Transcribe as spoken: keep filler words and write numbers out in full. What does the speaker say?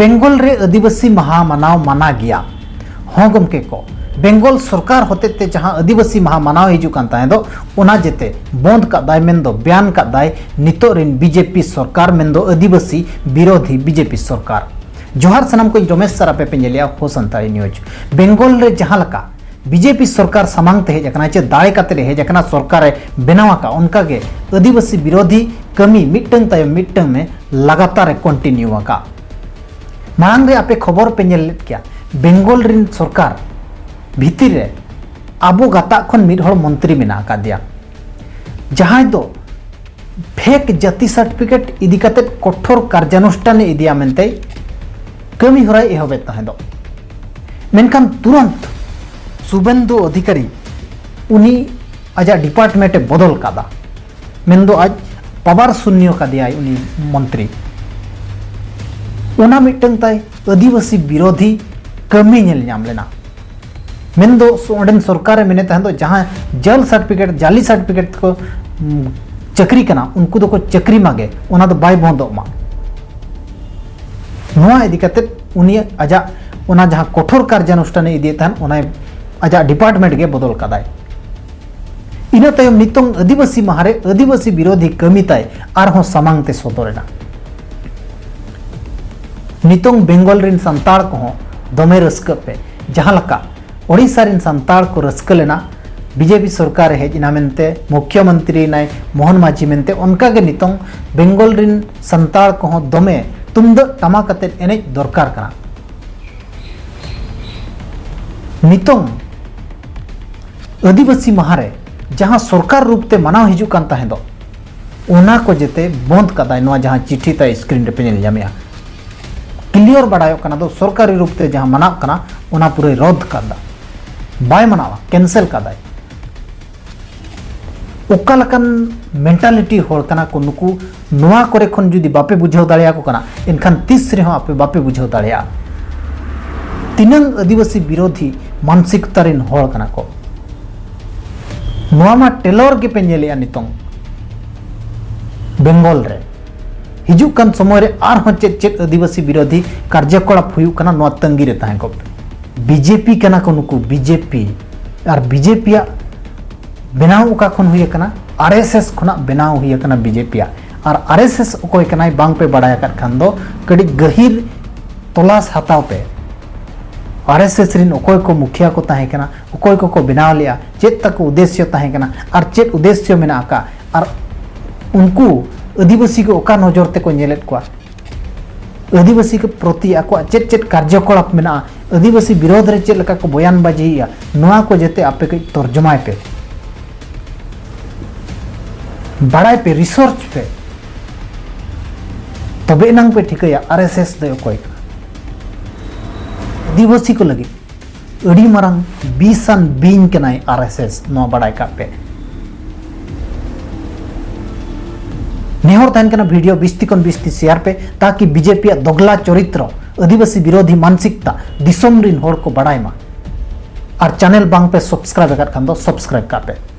ᱵᱮᱝᱜᱚᱞ ᱨᱮ ᱟᱹᱫᱤᱵᱟᱹᱥᱤ ᱢᱟᱦᱟ ᱢᱟᱱᱟᱣ ᱢᱟᱱᱟ ᱜᱮᱭᱟ᱾ ᱦᱚᱸ ᱜᱚᱢᱠᱮ ᱠᱚ, ᱵᱮᱝᱜᱚᱞ ᱥᱚᱨᱠᱟᱨ ᱦᱚᱛᱮᱡ ᱛᱮ ᱡᱟᱦᱟᱸ ᱟᱹᱫᱤᱵᱟᱹᱥᱤ ᱢᱟᱦᱟ ᱢᱟᱱᱟᱣ ᱦᱤᱡᱩᱜ ᱠᱟᱱ ᱛᱟᱦᱮᱸ ᱫᱚ, ᱚᱱᱟ ᱡᱮᱛᱮ ᱵᱚᱱᱫ ᱠᱟᱫᱟᱭ, ᱢᱮᱱᱫᱚ ᱵᱮᱱ ᱠᱟᱫᱟᱭ ᱱᱤᱛᱚᱜ ᱨᱤᱱ ᱵᱤᱡᱮᱯᱤ ᱥᱚᱨᱠᱟᱨ, ᱢᱮᱱᱫᱚ ᱟᱹᱫᱤᱵᱟᱹᱥᱤ ᱵᱤᱨᱳᱫᱷᱤ ᱵᱤᱡᱮᱯᱤ ᱥᱚᱨᱠᱟᱨ᱾ ᱡᱚᱦᱟᱨ ᱥᱟᱱᱟᱢ ᱠᱚᱧ ᱨᱚᱢᱮᱥ ᱥᱟᱨ, ᱟᱯᱮ ᱯᱮ ᱧᱮᱞᱮᱜᱼᱟ ᱦᱳ ᱥᱟᱱᱛᱟᱲᱤ ᱱᱤᱭᱩᱡᱽ᱾ ᱵᱮᱝᱜᱚᱞ ᱨᱮ ᱡᱟᱦᱟᱸ ᱞᱮᱠᱟ ᱵᱤᱡᱮᱯᱤ ᱥᱚᱨᱠᱟᱨ ᱥᱟᱢᱟᱝ ᱛᱮ ᱦᱮᱡ ᱟᱠᱟᱱᱟ, ᱪᱮ ᱫᱟᱲᱮ ᱠᱟᱛᱮ ᱮ ᱦᱮᱡ ᱟᱠᱟᱱᱟ, ᱥᱚᱨᱠᱟᱨ ᱮ ᱵᱮᱱᱟᱣ ᱟᱠᱟᱫ, ᱚᱱᱠᱟ ᱜᱮ ᱟᱹᱫᱤᱵᱟᱹᱥᱤ ᱵᱤᱨᱳᱫᱷᱤ ᱠᱟᱹᱢᱤ ᱢᱤᱫᱴᱟᱝ ᱛᱟᱭᱚᱢ ᱢᱤᱫᱴᱟᱝ ᱮ ᱞᱟᱜᱟᱛᱟᱨ ᱮ ᱠᱚᱱᱴᱤᱱᱤᱭᱩ ᱟᱠᱟᱫ᱾ ᱢᱟᱲᱟᱝ ᱨᱮ ᱟᱯᱮ ᱠᱷᱚᱵᱚᱨ ᱯᱮ ᱧᱮᱞ ᱞᱮᱫ ᱜᱮᱭᱟ, ᱵᱮᱝᱜᱚᱞ ᱨᱤᱱ ᱥᱚᱨᱠᱟᱨ ᱵᱷᱤᱛᱤᱨ ᱨᱮ ᱟᱵᱚ ᱜᱟᱛᱟᱜ ᱠᱷᱚᱱ ᱢᱤᱫ ᱦᱚᱲ ᱢᱚᱱᱛᱨᱤ ᱢᱮᱱᱟᱜ ᱟᱠᱟᱫᱮᱭᱟ, ᱡᱟᱦᱟᱸᱭ ᱫᱚ ᱯᱷᱮᱠ ᱡᱟᱹᱛᱤ ᱥᱟᱨᱴᱤᱯᱷᱤᱠᱮᱴ ᱤᱫᱤ ᱠᱟᱛᱮ ᱠᱚᱴᱷᱳᱨ ᱠᱟᱨᱡᱟᱱᱩᱥᱴᱷᱟᱱ ᱮ ᱤᱫᱤᱭᱟ ᱢᱮᱱᱛᱮ ᱠᱟᱹᱢᱤ ᱦᱚᱨᱟᱭ ᱮᱦᱚᱵᱮᱫ ᱛᱟᱦᱮᱸ ᱫᱚ᱾ ᱢᱮᱱᱠᱷᱟᱱ ᱛᱩᱨᱟᱹᱱᱛ ᱥᱩᱵᱮᱱᱫᱩ ᱚᱫᱷᱤᱠᱟᱨᱤ ᱩᱱᱤ ᱟᱡᱟᱜ ᱰᱤᱯᱟᱨᱴᱢᱮᱱᱴ ᱮ ᱵᱚᱫᱚᱞ ᱠᱟᱫᱟ, ᱢᱮᱱᱫᱚ ᱟᱡ ᱯᱟᱣᱟᱨ ᱥᱩᱱᱭᱚ ᱠᱟᱫᱮᱭᱟᱭ ᱩᱱᱤ ᱢᱚᱱᱛᱨᱤ᱾ ᱚᱱᱟ ᱢᱤᱫᱴᱟᱝ ᱛᱟᱭ ᱟᱹᱫᱤᱵᱟᱹᱥᱤ ᱵᱤᱨᱳᱫᱷᱤ ᱠᱟᱹᱢᱤ ᱧᱮᱞ ᱧᱟᱢ ᱞᱮᱱᱟ᱾ ᱢᱮᱱᱫᱚ ᱥᱚ-, ᱚᱸᱰᱮᱱ ᱥᱚᱨᱠᱟᱨᱮ ᱢᱮᱱᱮᱫ ᱛᱟᱦᱮᱸ ᱫᱚ, ᱡᱟᱦᱟᱸ ᱡᱟᱞ ᱥᱟᱨᱴᱤᱯᱷᱤᱠᱮᱴ, ᱡᱟᱞᱤ ᱥᱟᱨᱴᱤᱯᱷᱤᱠᱮᱴ ᱛᱮᱠᱚ, ᱩᱢ, ᱪᱟᱹᱠᱨᱤ ᱠᱟᱱᱟ, ᱩᱱᱠᱩ ᱫᱚᱠᱚ ᱪᱟᱹᱠᱨᱤ ᱢᱟᱜᱮ, ᱚᱱᱟ ᱫᱚ ᱵᱟᱭ ᱵᱚᱱᱫᱚᱜ ᱢᱟ᱾ ᱱᱚᱣᱟ ᱤᱫᱤ ᱠᱟᱛᱮ ᱩᱱᱤ ᱟᱡᱟᱜ ᱚᱱᱟ ᱡᱟᱦᱟᱸ ᱠᱚᱴᱷᱳᱨ ᱠᱟᱨᱡᱟᱱᱩᱥᱴᱷᱟᱱᱮ ᱤᱫᱤᱭᱮᱫ ᱛᱟᱦᱮᱸᱫ, ᱚᱱᱟ ᱟᱡᱟᱜ ᱰᱤᱯᱟᱨᱴᱢᱮᱱᱴ ᱜᱮ ᱵᱚᱫᱚᱞ ᱠᱟᱫᱟᱭ᱾ ᱤᱱᱟᱹ ᱛᱟᱭᱚᱢ ᱱᱤᱛᱚᱝ ᱟᱹᱫᱤᱵᱟᱹᱥᱤ ᱢᱟᱦᱟ ᱨᱮ ᱟᱹᱫᱤᱵᱟᱹᱥᱤ ᱵᱤᱨᱳᱫᱷᱤ ᱠᱟᱹᱢᱤ ᱛᱟᱭ ᱟᱨᱦᱚᱸ ᱥᱟᱢᱟᱝ ᱛᱮ ᱥᱚᱫᱚᱨ ᱮᱱᱟ᱾ ᱱᱤᱛᱚᱝ ᱵᱮᱝᱜᱚᱞ ᱨᱤᱱ ᱥᱟᱱᱛᱟᱲ ᱠᱚᱦᱚᱸ ᱫᱚᱢᱮ ᱨᱟᱹᱥᱠᱟᱹᱜ ᱯᱮ, ᱡᱟᱦᱟᱸ ᱞᱮᱠᱟ ᱳᱰᱤᱥᱟ ᱨᱤᱱ ᱥᱟᱱᱛᱟᱲ ᱠᱚ ᱨᱟᱹᱥᱠᱟᱹ ᱞᱮᱱᱟ ᱵᱤᱡᱮᱯᱤ ᱥᱚᱨᱠᱟᱨ ᱮ ᱦᱮᱡ ᱮᱱᱟ ᱢᱮᱱᱛᱮ, ᱢᱩᱠᱷᱭᱚᱢᱚᱱᱛᱨᱤ ᱮᱱᱟᱭ ᱢᱳᱦᱚᱱ ᱢᱟᱹᱡᱷᱤ ᱢᱮᱱᱛᱮ, ᱚᱱᱠᱟ ᱜᱮ ᱱᱤᱛᱚᱝ ᱵᱮᱝᱜᱚᱞ ᱨᱤᱱ ᱥᱟᱱᱛᱟᱲ ᱠᱚᱦᱚᱸ ᱫᱚᱢᱮ ᱛᱩᱢᱫᱟᱹᱜ ᱴᱟᱢᱟᱠ ᱟᱛᱮᱫ ᱮᱱᱮᱡ ᱫᱚᱨᱠᱟᱨ ᱠᱟᱱᱟ᱾ ᱱᱤᱛᱚᱝ ᱟᱹᱫᱤᱵᱟᱹᱥᱤ ᱢᱟᱦᱟ ᱨᱮ ᱡᱟᱦᱟᱸ ᱥᱚᱨᱠᱟᱨ ᱨᱩᱯ ᱛᱮ ᱢᱟᱱᱟᱣ ᱦᱤᱡᱩᱜ ᱠᱟᱱ ᱛᱟᱦᱮᱸ ᱫᱚ, ᱚᱱᱟ ᱠᱚ ᱡᱮᱛᱮ ᱵᱚᱱᱫ ᱠᱟᱫᱟᱭ᱾ ᱱᱚᱣᱟ ᱡᱟᱦᱟᱸ ᱪᱤᱴᱷᱤ ᱛᱟᱭ screen ᱨᱮᱯᱮ ᱧᱮᱞ ᱧᱟᱢᱮᱜᱼᱟ, clear ᱵᱟᱰᱟᱭᱚᱜ ᱠᱟᱱᱟ ᱫᱚ ᱥᱚᱨᱠᱟᱨᱤ ᱨᱩᱯ ᱛᱮ ᱡᱟᱦᱟᱸ ᱢᱟᱱᱟᱜ ᱠᱟᱱᱟ, ᱚᱱᱟ ᱯᱩᱨᱟᱹᱭ ᱨᱚᱫ ᱠᱟᱫᱟ, ᱵᱟᱭ ᱢᱟᱱᱟᱣᱟ, cancel ᱠᱟᱫᱟᱭ᱾ ᱚᱠᱟ ᱞᱮᱠᱟᱱ mentality ᱦᱚᱲ ᱠᱟᱱᱟ ᱠᱚ ᱱᱩᱠᱩ? ᱱᱚᱣᱟ ᱠᱚᱨᱮ ᱠᱷᱚᱱ ᱡᱩᱫᱤ ᱵᱟᱯᱮ ᱵᱩᱡᱷᱟᱹᱣ ᱫᱟᱲᱮᱭᱟᱠᱚ ᱠᱟᱱᱟ, ᱮᱱᱠᱷᱟᱱ ᱛᱤᱥ ᱨᱮᱦᱚᱸ ᱟᱯᱮ ᱵᱟᱯᱮ ᱵᱩᱡᱷᱟᱹᱣ ᱫᱟᱲᱮᱭᱟᱜᱼᱟ᱾ ᱛᱤᱱᱟᱹᱝ ᱟᱹᱫᱤᱵᱟᱹᱥᱤ ᱵᱤᱨᱳᱫᱷᱤ ᱢᱟᱱᱥᱤᱠᱚᱛᱟ ᱨᱮᱱ ᱦᱚᱲ ᱠᱟᱱᱟ ᱠᱚ᱾ ᱱᱚᱣᱟ ᱢᱟ ᱴᱮᱞᱚᱨ ᱜᱮᱯᱮ ᱧᱮᱞᱮᱜᱼᱟ ᱱᱤᱛᱚᱝ ᱵᱮᱝᱜᱚᱞ ᱨᱮ᱾ ᱦᱤᱡᱩᱜ ᱠᱟᱱ ᱥᱚᱢᱚᱭ ᱨᱮ ᱟᱨᱦᱚᱸ ᱪᱮᱫ ᱪᱮᱫ ᱟᱹᱫᱤᱵᱟᱹᱥᱤ ᱵᱤᱨᱳᱫᱷᱤ ᱠᱟᱨᱡᱚᱠᱚᱞᱟᱯ ᱦᱩᱭᱩᱜ ᱠᱟᱱᱟ, ᱱᱚᱣᱟ ᱛᱟᱺᱜᱤ ᱨᱮ ᱛᱟᱦᱮᱸ ᱠᱚᱜ ᱯᱮ᱾ ᱵᱤᱡᱮᱯᱤ ᱠᱟᱱᱟ ᱠᱚ ᱱᱩᱠᱩ, ᱵᱤᱡᱮᱯᱤ᱾ ᱟᱨ ᱵᱤᱡᱮᱯᱤᱭᱟᱜ ᱵᱮᱱᱟᱣ ᱚᱠᱟ ᱠᱷᱚᱱ ᱦᱩᱭ ᱟᱠᱟᱱᱟ? ᱟᱨ ᱮᱥ ᱮᱥ ᱠᱷᱚᱱᱟᱜ ᱵᱮᱱᱟᱣ ᱦᱩᱭ ᱟᱠᱟᱱᱟ ᱵᱤᱡᱮᱯᱤᱭᱟᱜ᱾ ᱟᱨ ᱟᱨ ᱮᱥ ᱮᱥ ᱚᱠᱚᱭ ᱠᱟᱱᱟᱭ ᱵᱟᱝ ᱯᱮ ᱵᱟᱲᱟᱭ ᱟᱠᱟᱫ ᱠᱷᱟᱱ ᱫᱚ ᱠᱟᱹᱴᱤᱡ ᱜᱟᱹᱦᱤᱨ ᱛᱚᱞᱟᱥ ᱦᱟᱛᱟᱣ ᱯᱮ᱾ ᱟᱨ ᱮᱥ ᱮᱥ ᱨᱤᱱ ᱚᱠᱚᱭ ᱠᱚ ᱢᱩᱠᱷᱤᱭᱟ ᱠᱚ ᱛᱟᱦᱮᱸ ᱠᱟᱱᱟ, ᱚᱠᱚᱭ ᱠᱚᱠᱚ ᱵᱮᱱᱟᱣ ᱞᱮᱫᱼᱟ, ᱪᱮᱫ ᱛᱟᱠᱚ ᱩᱫᱽᱫᱮᱥᱭᱚ ᱛᱟᱦᱮᱸ ᱠᱟᱱᱟ ᱟᱨ ᱪᱮᱫ ᱩᱫᱽᱫᱮᱥᱭᱚ ᱢᱮᱱᱟᱜ ᱟᱠᱟᱫ, ᱟᱨ ᱩᱱᱠᱩ ᱟᱹᱫᱤᱵᱟᱹᱥᱤ ᱠᱚ ᱚᱠᱟ ᱱᱚᱡᱚᱨ ᱛᱮᱠᱚ ᱧᱮᱞᱮᱫ ᱠᱚᱣᱟ, ᱟᱹᱫᱤᱵᱟᱹᱥᱤ ᱠᱚ ᱯᱨᱚᱛᱤ ᱟᱠᱚᱣᱟᱜ ᱪᱮᱫ ᱪᱮᱫ ᱠᱟᱨᱡᱚᱠᱚᱞᱟᱯ ᱢᱮᱱᱟᱜᱼᱟ, ᱟᱹᱫᱤᱵᱟᱹᱥᱤ ᱵᱤᱨᱳᱫᱷ ᱨᱮ ᱪᱮᱫ ᱞᱮᱠᱟ ᱠᱚ ᱵᱚᱭᱟᱱ ᱵᱟᱡᱤᱭᱮᱫᱼᱟ, ᱱᱚᱣᱟ ᱠᱚ ᱡᱟᱛᱮ ᱟᱯᱮ ᱠᱟᱹᱡ ᱛᱚᱨᱡᱚᱢᱟᱭ ᱯᱮ, ᱵᱟᱲᱟᱭ ᱯᱮ, ᱨᱤᱥᱟᱨᱪ ᱯᱮ, ᱛᱚᱵᱮ ᱮᱱᱟᱝ ᱯᱮ ᱴᱷᱤᱠᱟᱹᱭᱟ ᱟᱨ ᱮᱥ ᱮᱥ ᱫᱚ ᱚᱠᱚᱭ ᱠᱟᱱᱟ᱾ ᱟᱹᱫᱤᱵᱟᱹᱥᱤ ᱠᱚ ᱞᱟᱹᱜᱤᱫ ᱟᱹᱰᱤ ᱢᱟᱨᱟᱝ ᱵᱤᱥᱟᱱ ᱵᱤᱧ ᱠᱟᱱᱟᱭ ᱟᱨ ᱮᱥ ᱮᱥ, ᱱᱚᱣᱟ ᱵᱟᱲᱟᱭ ᱠᱟᱜ ᱯᱮ᱾ ᱱᱮᱦᱚᱨ ᱛᱟᱦᱮᱱ ᱠᱟᱱᱟ ᱵᱷᱤᱰᱤᱭᱳ ᱵᱤᱥᱛᱤ ᱠᱷᱚᱱ ᱵᱤᱥᱛᱤ ᱥᱮᱭᱟᱨ ᱯᱮ, ᱛᱟᱠᱤ ᱵᱤᱡᱮᱯᱤᱭᱟᱜ ᱫᱚᱜᱽᱞᱟ ᱪᱚᱨᱤᱛᱨᱚ, ᱟᱹᱫᱤᱵᱟᱹᱥᱤ ᱵᱤᱨᱳᱫᱷᱤ ᱢᱟᱱᱥᱤᱠᱛᱟ ᱫᱤᱥᱚᱢ ᱨᱤᱱ ᱦᱚᱲ ᱠᱚ ᱵᱟᱲᱟᱭ ᱢᱟ᱾ ᱟᱨ ᱪᱮᱱᱮᱞ ᱵᱟᱝ ᱯᱮ ᱥᱟᱵᱥᱠᱨᱟᱭᱤᱵ ᱟᱠᱟᱫ ᱠᱷᱟᱱ ᱫᱚ ᱥᱟᱵᱥᱠᱨᱟᱭᱤᱵ ᱠᱟᱜ ᱯᱮ᱾